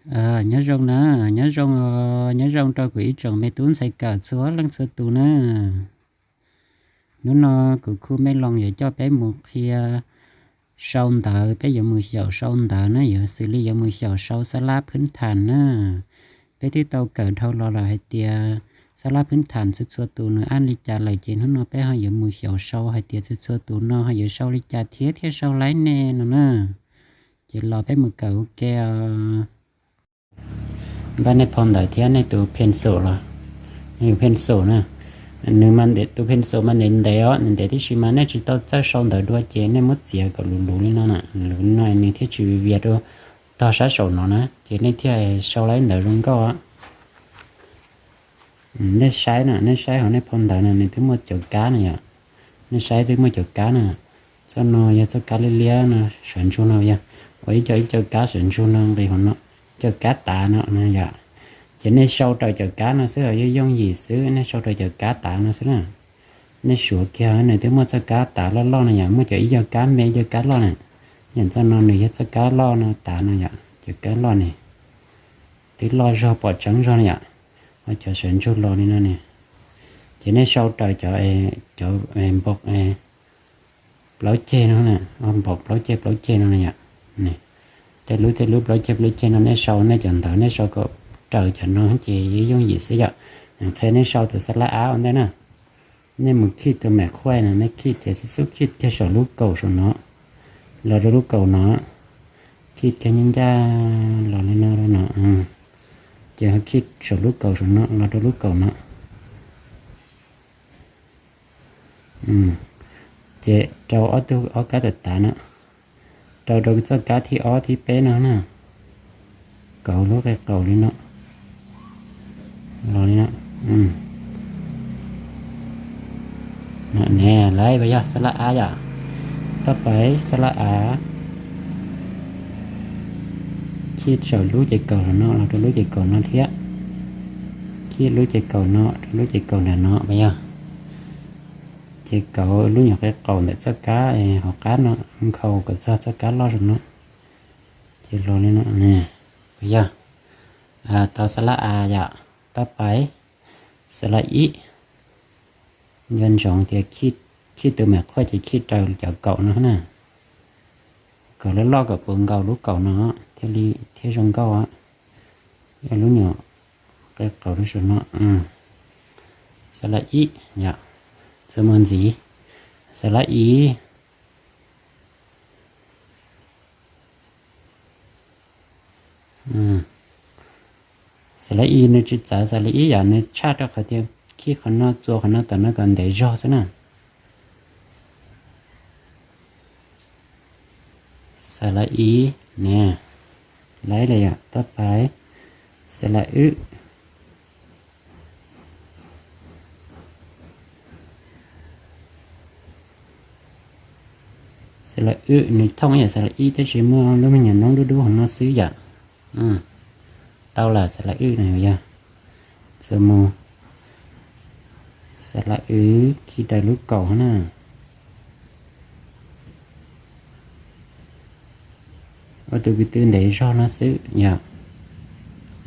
Nyob zoo na, nyob zoo, nyob zoo rau kuv ib tsoom me tub ntxhais kawm txhua leej txhua tus na. Hnub no kuv Khu Mej Loos yuav coj peb mus qhia sau ntawv, peb yuav mus xyaum sau ntawv na, yuav xws li yuav mus xyaum sau xab lab phwb tham na. Peb twb tau kawm dhau los lawm hais tias xab lab phwb tham txhua txhua tus nws ab li cas lawm, ces hnub no peb ho yuav mus xyaum sau hais tias txhua txhua tus no ho yuav sau li cas thiab thiaj sau laib ne no na. Ces los peb mus kawm ua ke os. Npaj nej phau ntawv thiab nej tus pencil los, nej tus pencil na, nws mas tus pencil mas ntev ntev os, ntev ntev tib si mas nej tsis tau txawj sau ntawv dua ces nej muab txiav kom luv luv li no na, luv li no nws thiaj tsis vias rau tog sab saum no na, ces nej thiaj sau laib ntawv zoo nkauj. Nej saib na, nej saib hauv nej phau ntawv na, nws twb muaj cov kab na yom. Nej saib twb muaj cov kab na. Txoj no yog txoj kab liab liab no, sawv ntsug no yog ua ib co ib co kab sawv ntsug no nqis hauv no, cov kab tav no no yom. Ces nej sau raws cov kab no xwb, yeej yooj yim xwb, nej sau raws cov kab tav no xwb na. Nej suav kiag nws twb muaj txoj kab tav loj loj no yom, muaj cov ib co kab me ib co kab loj na. Yog txoj no nws yog txoj kab loj no tav no yom, cov kab loj ne, twb loj zog pom tseeb zog no yom. Ho cov sawv ntsug los li no ne, ces nej sau raws cov, cov npog plaub ceg no, npog plaub ceg plaub ceg no na yom. Tej lub tej lub plaub ceg plaub ceg no nej sau nej cov ntawv nej sau kom raws cov no ces yeej yooj yim xwb yom. Qhia nej sau tus xab lab ab ua ntej na. Nej mus khij tus mem khuaj no, nej khij ces xub xub khij kiag saum lub kaum saum no, los rau lub kaum no, khij kiag ncaj ncaj los li no no, ces ho khij saum lub kaum saum no los rau lub kaum no. Ces rau ob tug ob kab tav tav no, rau rau txoj kab thib ob thib peb no na, kauv lub qe qaum li no, los li no. Ne, lawv yog xab lab ab yom. Tab pais xab lab ab, khij saum lub ces kaum saum no los rau lub ces kaum no thiab, khij lub ces kaum no rau lub ces kaum nram no, puas yog? Ces kauv lub nyuam qe qaum ntawm txoj kab hauv qab no, nkhaus kom txog txoj kab loj saum no, ces los li no. Puas yog? Tau xab lab a yom. Tab pais xab lab ib, nco ntsoov tias khij tus mem khuaj ces khij raws cov kaum no na, kom loj loj kom puv nkaus lub kaum no thiaj li thiab zoo nkauj. Lub nyuam qe qaum lub saum no, xab lab ib yom, txuas mus ntxiv, xab lab ib. Xab lab ib nws tsis txawv xab lab ib yom, nws tshaj rau qhov tias khij qhov no txuas qhov no tom no kom ntev zog xwb na. Xab lab ib ne, lab ib li yom. Tab pais xab lab wb, xab lab wb nws thooj yam xab lab ib tab sis muaj lub me nyuam noob dub dub hauv no xwb yom. Tau lawm, xab lab wb no yog, txuas mus, xab lab wb khij raws lub kaum na. Ua tus kwv tw ntev zog no xwb yom.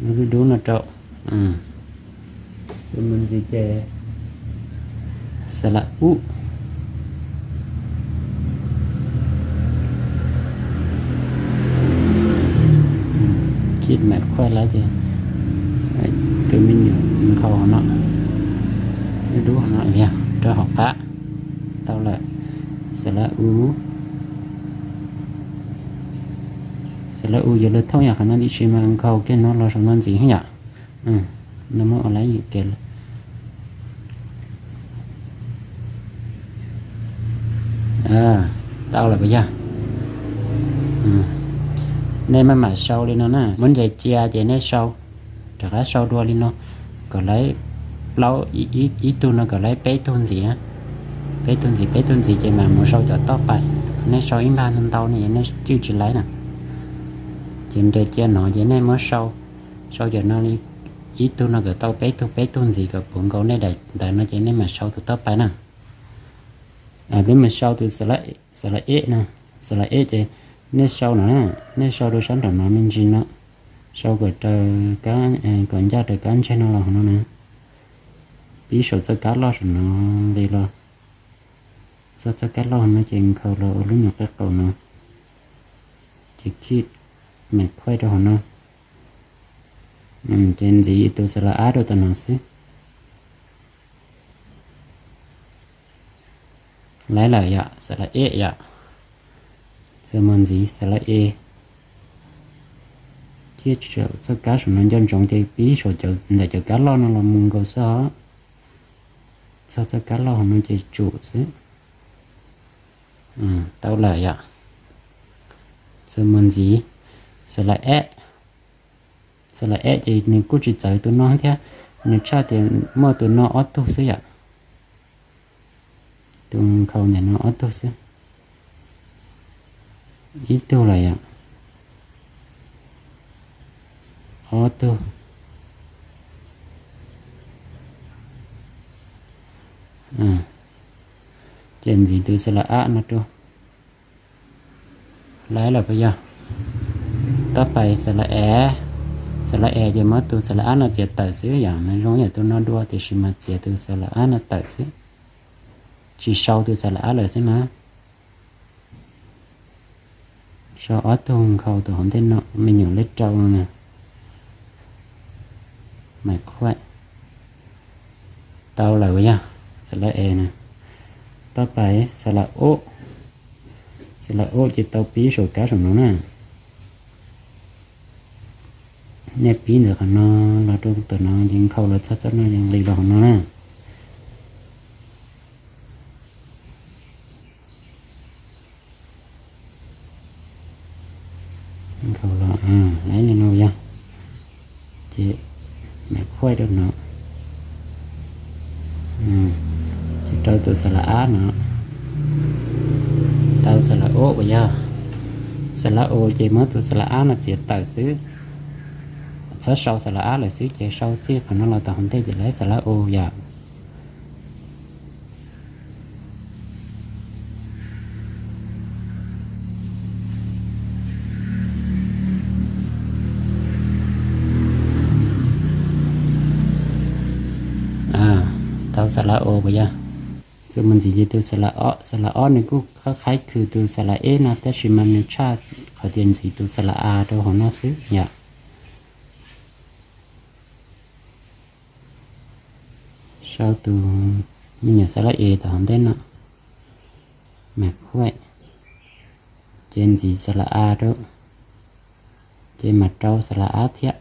Lub dub dub no rau, txuas mus ntxiv ces xab lab ub, khij mem khuaj lawm ces tus me nyuam nkhaus no, dub dub no yog rau hauv qab. Tau lawm, xab lab u, xab lab u yuav luag thooj yam qhov no tib si mas nkhaus kiag no los saum no ntxiv yom. No muab ua lab yim kev. Tau lawm puas yog? Nej maj mam sau li no na, muab nres cia ces nej sau, rov qab sau dua li no, kom lawv plaub, ib tug no kom lawv peb tug ntxiv, peb tug ntxiv peb tug ntxiv ces mam mus sau cov toj pais. Nej sau ib npag ntau ntau ne nej cwj tsis laib na. Ces nres cia no ces nej muab sau, sau cov no li, ib tug no kom tau peb tug peb tug ntxiv kom puv nkaus nej daim ntawv no ces nej mam sau tus toj pais na. Peb mus sau tus xab lab eb no, xab lab eb ces nej sau no, nej sau rau sab nraum no me ntsis no, Sau kom raws, kom ncaj raws kab ntseg no los hauv no na. Pib saum txoj kab loj saum no nqis los txog txoj kab loj hauv no ces nkhaus los ua lub nyuam qe qaum no, ces khij mam khuaij rau hauv no, ces ntxiv tus xa la ab rau tom no xwb. Laiv lawm yom, xa la e yom. Txuas mus ntxiv xa la e, thiab txoj kab saum no nco ntsoov ces pib saum ntawm cov kab loj no los mus nkaus xwb os. Txog txoj kab loj hauv no ces tsum xwb. Tau lawm yom. Txuas mus ntxiv xa la e. Xa la e ces nws kuj tsis txawv tus no thiab, nws tshaj tias muaj tus no ob tug xwb yom. Tus nkhaus ntawm no ob tug xwb. Ib tug lawm yom. Ob tug. Ces ntxiv tus xa la ab no rau. Laiv lawm puas yog? Tab pais xa la e, xa la e ces muab tus xa la ab no txiav tawm xwb yom. Nws zoo yam tus no dua tiam sis mas txiav tus xa la ab no tawm xwb, tsis sau tus xa la ab lawm xwb na. Sau ob tug nkhaus tus hauv ntej no, me nyuam lej rau no na. Mas khuaij. Tau lawm puas yog? Xa la e na. Tab pais xa la o. Xa la o ces tau pib saum kab saum no na. Nej pib ntawm qhov no los rau tom no ces nkhaus los txog txoj no ces nqis los hauv no na. Nkhaus los, laiv li no yog, ces mam khuaij rau no, ces rau tus xa la ab no, tau xa la o puas yog? Xa la o ces muab tus xa la ab no txiav tawm xwb, txhob sau xa la ab lawm xwb ces sau txij qhov no los tom hauv ntej ces laiv xa la o yom. Tau xa la o puas yog? Txuas mus ntxiv ces tus xa la o, xa la o nws kuj qhaib qhaib khwm tus xa la e no tab sis mas nws tshaj qhov tias ntxiv tus xa la a rau hauv no xwb yom. Sau tus me nyuam xa la e tom hauv ntej no, mam khuaij, ces ntxiv xa la a rau, ces mam rau xa la ab thiab.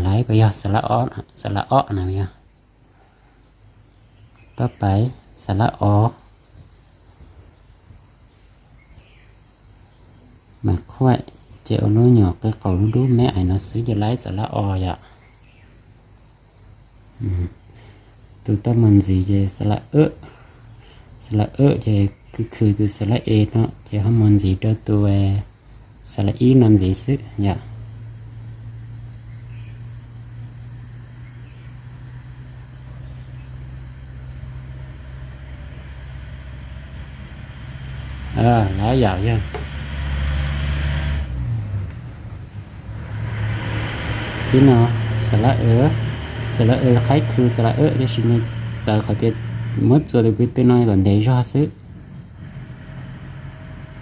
Laiv puas yog? Xa la o na yog. Tab pais xa la o, mam khuaij, ces ua lub nyuam qe qaum dub dub me ais no xwb ces laiv xa la o yom. Tus tau mus ntxiv ces xa la o, xa la o ces khwv khwv tus xa la e no ces ho mus ntxiv rau tus xa la ib no ntxiv xwb yom. Laiv yam yog. Tib no, xa la o, xa la o qhaib khwv xa la o, tab sis nws txawv qhov tias muab txuas tus pw tw no kom ntev zog xwb.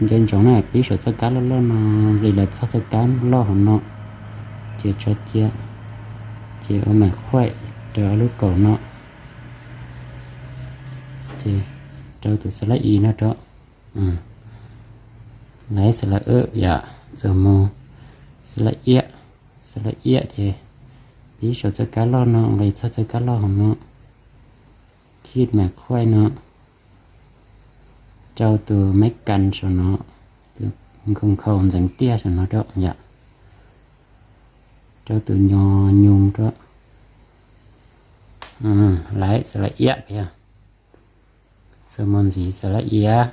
Nco ntsoov na, pib saum txoj kab loj loj no, nqis los txog txoj kab loj hauv no, ces tso cia, ces ua mam khuaij raws lub kaum no, ces rau tus xa la i no rau. Laiv xa la o yom, txuas mus xa la iab, xa la iab ces pib saum txoj kab loj no, nqis txog txoj kab loj hauv no, khij mam khuaij no, rau tus meb kas saum no, tus nkhaus nkhaus ntxeev tiaj saum no rau yom, rau tus nyo nyoos rau. Laiv xa la iab yog, txuas mus ntxiv xa la iab,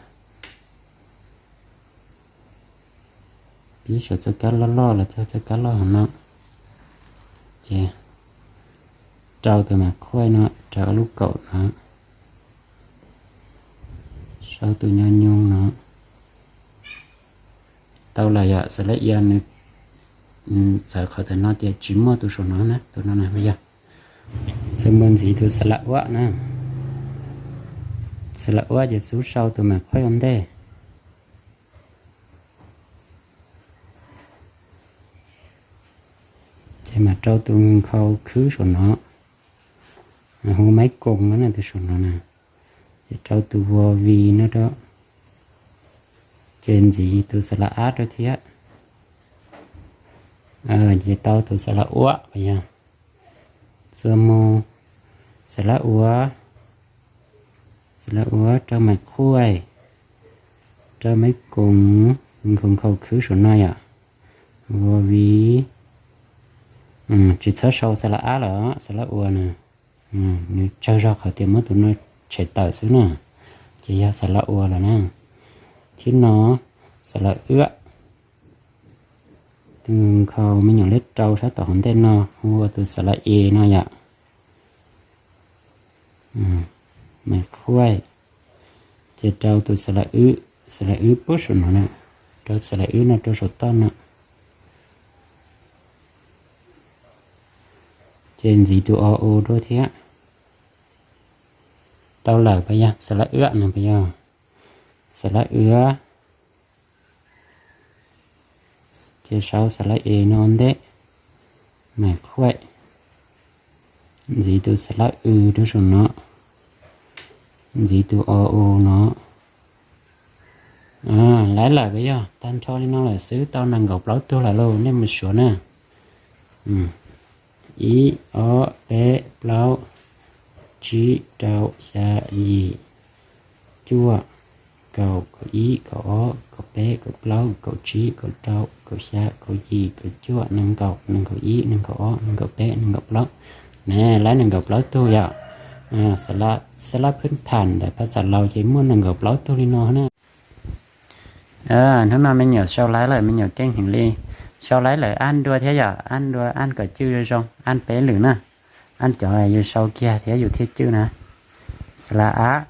pib saum txoj kab loj loj los txog txoj kab loj hauv no, ces rau tus mam khuaij no raws lub kaum no, sau tus nyo nyoos no. Tau lawm yom, xa la iab nws txawv qhov ntawm no tias tsis muaj tus saum no na, tus no na yog. Txawm mus ntxiv tus xas las uab na, xas las uab ces xub sau tus mem qhuaj ua ntej, ces mam rau tus nkhaus khwb saum no, hu maib koos no na, tus saum no na, ces rau tus vos vis no rau, ces ntxiv tus xas las ab rau thiab, ces tau tus xas las uab yog. Txuas mus xas las ua, xas las ua rau mem qhuaj, rau maib koos, nkhaus nkhaus khwb saum no yom, vos vis, tsis txhob sau xas las ab los xas las ua na, nws tsawg zog qhov tias muab tus no tshem tawm xwb na, ces yog xas las ua lawm na. Thiab no xas las wb, tus nkhaus me nyuam lej rau sab tom hauv ntej no hu ua tus xas las e no yom. Mem qhuaj, ces rau tus xas las wb, xas las wb puag saum no na, rau xas las wb no rau saum toj no, ces ntxiv tus o u dua thiab. Tau lawm puas yog? Xas las wb no puas yog? Xas las wb, ces sau xas las e no ua ntej, mem qhuaj, ntxiv tus xas las w rau saum no, ntxiv tus o u no. Lawv lawm puas yog? Tag nrho li no lawm xwb, tau nees nkaum plaub tug lawm lauj, nej mus suav na. Ib, ob, peb, plaub, tsib, rau, xya, yim, cuaj, kaum, kaum ib, kaum ob, kaum peb, kaum plaub, kaum tsib, kaum rau, kaum xya, kaum yim, kaum cuaj, nees nkaum, nees nkaum ib, nees nkaum ob, nees nkaum peb, nees nkaum plaub. Ne, lawv nees nkaum plaub tug yom. Xab lab phwb tham ntawm phas xas laus ces muaj nees nkaum plaub tug li no na. Hnub no me nyuam sau laiv lawm, me nyuam keej heev li. Sau laiv lawm ab dua thiab yom, ab dua, ab kom cwj zoo zoo, ab peb lwm na. Ab cov yus sau kiag thiab yus thiaj cwj na. Xab lab ab,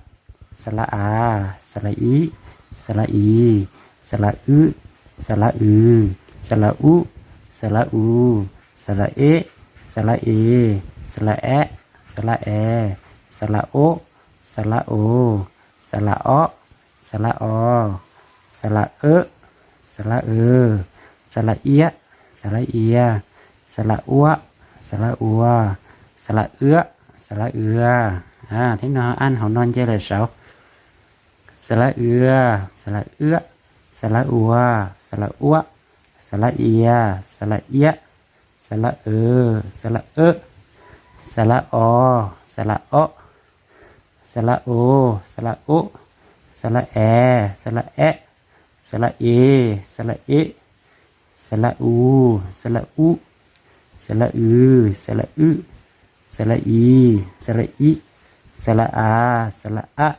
xab lab a, xab lab ib, xab lab i, xab lab wb, xab lab w, xab lab ub, xab lab u, xab lab eb, xab lab e, xab lab ab, xab lab e, xab lab ob, xab lab o, xab lab ob, xab lab o, xab lab w, xab lab w, xab lab iab, xab lab ia, xab lab uab, xab lab ua, xab lab wb, xab lab w. Thiab no ab hauv no nce lawm saud. Xab lab w, xab lab wb, xab lab ua, xab lab uab, xab lab ia, xab lab iab, xab lab w, xab lab wb, xab lab o, xab lab ob, xab lab o, xab lab ob, xab lab e, xab lab ab, xab lab e, xab lab eb, xab lab u, xab lab ub, xab lab w, xab lab wb, xab lab i, xab lab ib, xab lab a, xab lab ab.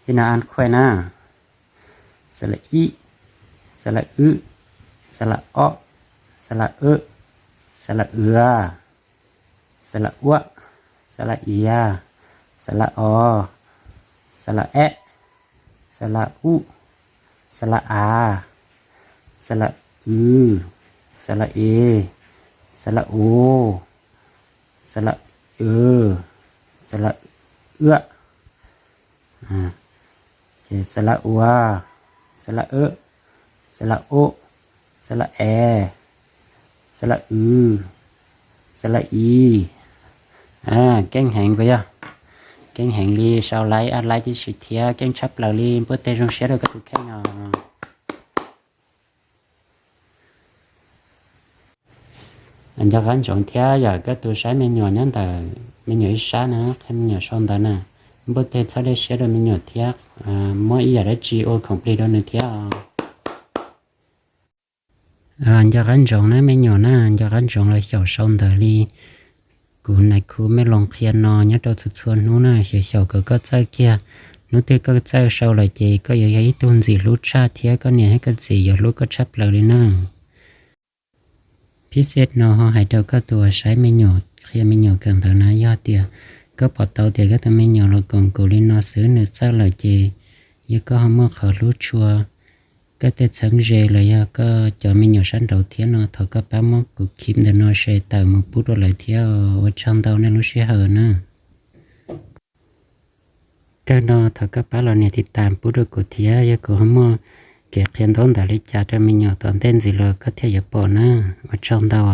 Thiab no ab khuaj na. Xab lab ib, xab lab wb, xab lab ob, xab lab wb, xab lab w, xab lab uab, xab lab ia, xab lab o, xab lab ab, xab lab ub, xab lab a, xab lab w, xab lab e, xab lab o, xab lab w, xab lab wb, ces xab lab ua, xab lab wb, xab lab ob, xab lab e, xab lab w, xab lab i. Keej heev puas yog? Keej heev li, sau laiv ab laiv tib si thiab keej tshaj plaws li, npuaj teg zoo siab rau koj tus kheej os. Nco qab ntsoov thiab yom, koj tus saib me nyuam nyob ntawm me nyuam ib sab na, qhia me nyuam sau ntawv na, npuaj teg txhob dej siab rau me nyuam thiab, muab ib yam dab tsi ua khoom plig rau nws thiab os. Nco qab ntsoov na me nyuam na, nco qab ntsoov los xyaum sau ntawv li kuv nais khu me loos qhia no nyob rau txhua txhua hnub na, xyaum xyaum kom koj txawj kiag. Hnub twg koj txawj sau lawm ces koj yuav yog ib tug ntxim hlub tshaj thiab koj niam thiab koj txiv yuav hlub koj tshaj plaws li na. Phij xej no ho hais rau koj tus uas saib me nyuam, qhia me nyuam kawm ntawv na, yog tias koj pom tau tias koj tus me nyuam los koom kuv li no xwb nws txawj lawm ces yog koj ho muaj qhov hlub tshua koj tej txheeb ze los yog koj cov me nyuam sab nraud thiab no, thov koj pab muab kuv clip ntawm no share tawm mus pub rau lawv thiab. Ua tsaug ntau nej lub sij hawm na. Kawg no thov koj pab los nias tiv tas pub rau kuv thiab, yog kuv ho muaj kev qhia ntaub ntawv li cas rau me nyuam tom ntej ntxiv los koj thiaj yuav pom na. Ua tsaug ntau.